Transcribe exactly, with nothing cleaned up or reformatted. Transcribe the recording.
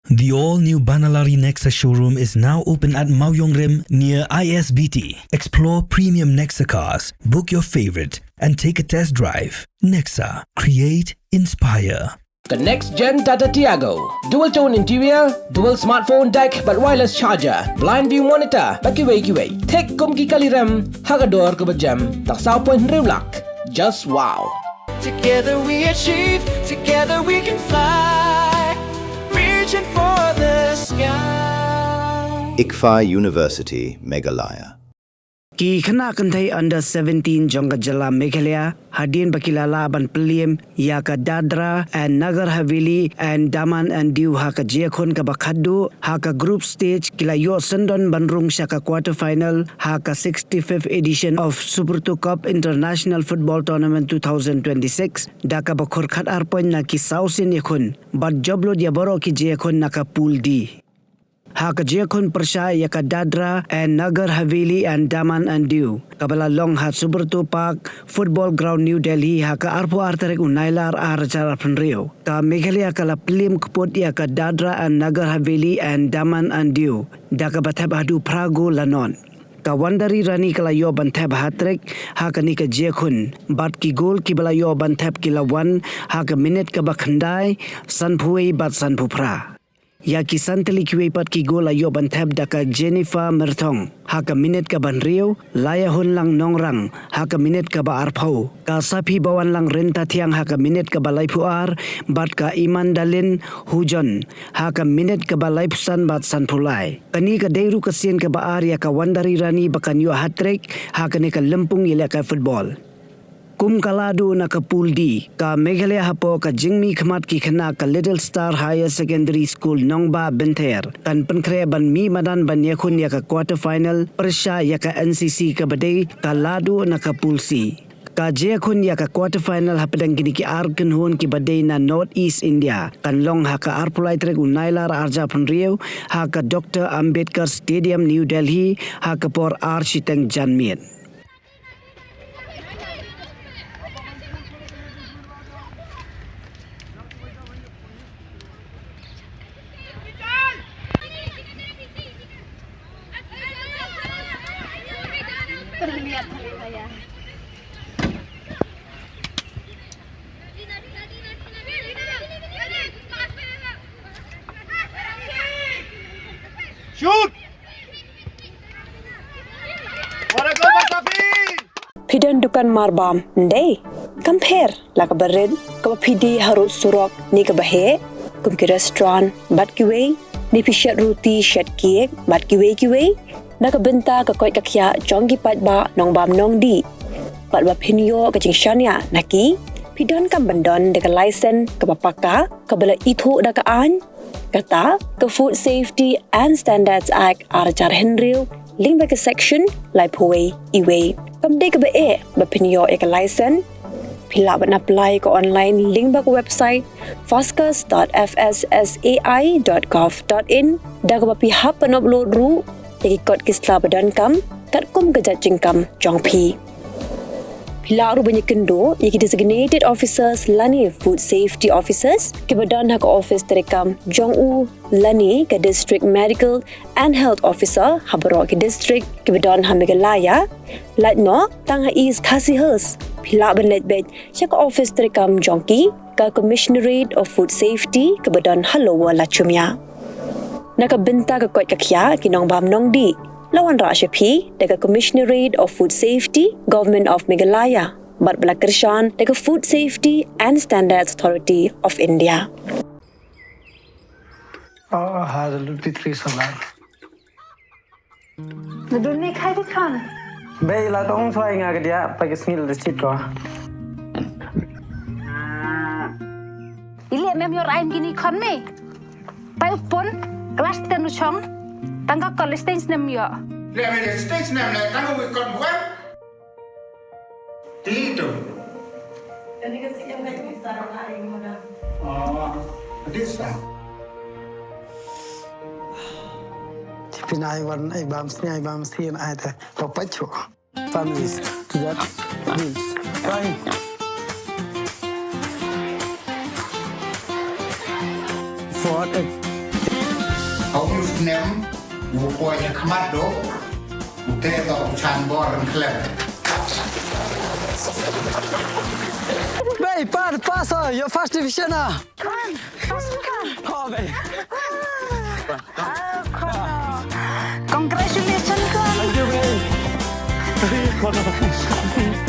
The all-new Banalari Nexa showroom is now open at Mawiongrim near I S B T. Explore premium Nexa cars, book your favorite, and take a test drive. Nexa, create, inspire. Ka next gen Tata Tiago. Dual tone interior, dual smartphone deck, bad wireless charger, blind view monitor, bad kiwei kiwei. Thik kum ki kali rem, ha ka dor kaba jem, tang saw point hynriew lak. Just wow. Together we achieve, together we can fly. Reaching for the sky. ICFAI University, Meghalaya. Ki khynnah kynthei under seventeen jong ka jylla Meghalaya, hadien ba ki la lah ban pynliem ïa ka Dadra and Nagar Haveli and Daman and Diu ha ka jingïakhun kaba khatduh, ha ka group stage ki la ïoh syndon ban rung sha ka quarter final ha ka sixty-fifth edition of Superto Cup International Football Tournament two thousand twenty-six, da kaba khur khatar point na ki saw sien ïakhun, bad jop lut ïa baroh ki jingïakhun na ka Pool D. Ha ka jingïakhun pyrshah ïa ka Dadra and Nagar Haveli and Daman and Diu, kaba la long ha Subrata Park Football Ground, New Delhi, ha ka arphew ar tarik u Nailar ar hajar arphew hynriew, ka Meghalaya ka la pynliem kput ïa ka Dadra and Nagar Haveli and Daman and Diu da kaba thep haduh phra gol la nod. Ka Wandari Rani ka la ïoh ban thep hat-trick ha kane ka jingïakhun, bad ki gol kiba la ïoh ban thep ki la wan ha ka minit kaba khyndai, sanphew wei bad sanphew phra. Ïa ki san tylli kiwei pat ki gol la ïoh ban thep da ka Jennifer Myrthong ha ka minit kaba hynriew, Layahunlang Nongrang ha ka minit kaba arphew, ka Saphi Bawanlang Ryntathiang ha ka minit kaba laiphew ar, bad ka Imandalin Hujon ha ka minit kaba laiphew san bad sanphew lai. Kane ka dei ruh ka sien kaba ar ïa ka Wandari Rani ba kan ïoh hat-trick ha kane ka lympung ïalehkai football. Kum ka ladu na ka Pool D, ka Meghalaya hapoh ka jingmihkhmat ki khynnah ka Little Star Higher Secondary School Nongbah Bynther kan pynkhreh ban mih madan ban ïakhun ïa ka quarter final pyrshah ïa ka N C C kaba dei ka ladu na ka Pool C. Ka jingïakhun ïa ka quarter final hapdeng kine ki ar kynhun kiba dei na North East India kan long ha ka arphew lai tarik u Nailar ar hajar arphew hynriew ha ka Doctor Ambedkar Stadium, New Delhi, ha ka por ar shiteng janmiet. Shoot! Phi don dukan marbam, ym dei? Kam pher la kaba rit, kaba phi die harud surok ne kaba heh, kum ki restaurant bad kiwei, ne phi shet ruti, shet cake bad kiwei kiwei, na ka bynta ka koit ka khiah jong ki paidbah nongbam nongdih. Bad ba phin ïoh ka jingshaniah na ki, phi donkam ban don da ka license kaba paka, kaba la ithuh da ka aiñ, kata ka Food Safety and Standards Act ar hajar hynriew, lyngba ka section laiphew wei E wei. Kam dei kaba eh ba phin ïoh ïa ka license. Phi lah ban apply ka online lyngba ka website foscas dot F S S A I dot gov dot in, da kaba phi hap ban upload ruh ïa ki kot ki sla ba donkam katkum ka jait jingkam jong phi. Phi lah ruh ban ïakynduh ïa ki designated officers lane food safety officers kiba don ha ka office treikam jong u lane ka District Medical and Health Officer ha baroh ki district kiba don ha Meghalaya. Lait noh tang ha East Khasi Hills, phi lah ban leit beit sha ka office treikam jong ki, ka Commissionerate of Food Safety kaba don ha Lower Lachumia. Na ka bynta ka koit ka khiah ki nongbam nongdih, la wanrah sha phi da ka Commissionerate of Food Safety, Government of Meghalaya, bad ba la kyrshan da ka Food Safety and Standards Authority of India. Oh, ha, the Ludwig Solar. Nadun ni khai di khan. Bei la tong suai nga ka dia, pa ki sngi la chit ko. Ili mem yor ain gini khan me. Pai upon, class ten u chong, tang ka college stage nem yo. Le me stage nem le, tang ka wi kon buat. Ti tu. Kani ka sih yang kayu ni sarang air muda. Oh, this lah. Pina ai wan ai bam sini ai bam sini ai te. Papacho. Families to that bills. Fine. For a Nem u poi ïa khmat do u te do u chan bor khlem. Bei, pat pass, your first division ah. Come on, pass, come on. Oh, bei. Oh, come on. Congratulations, come on. Thank you, bei. Thank you.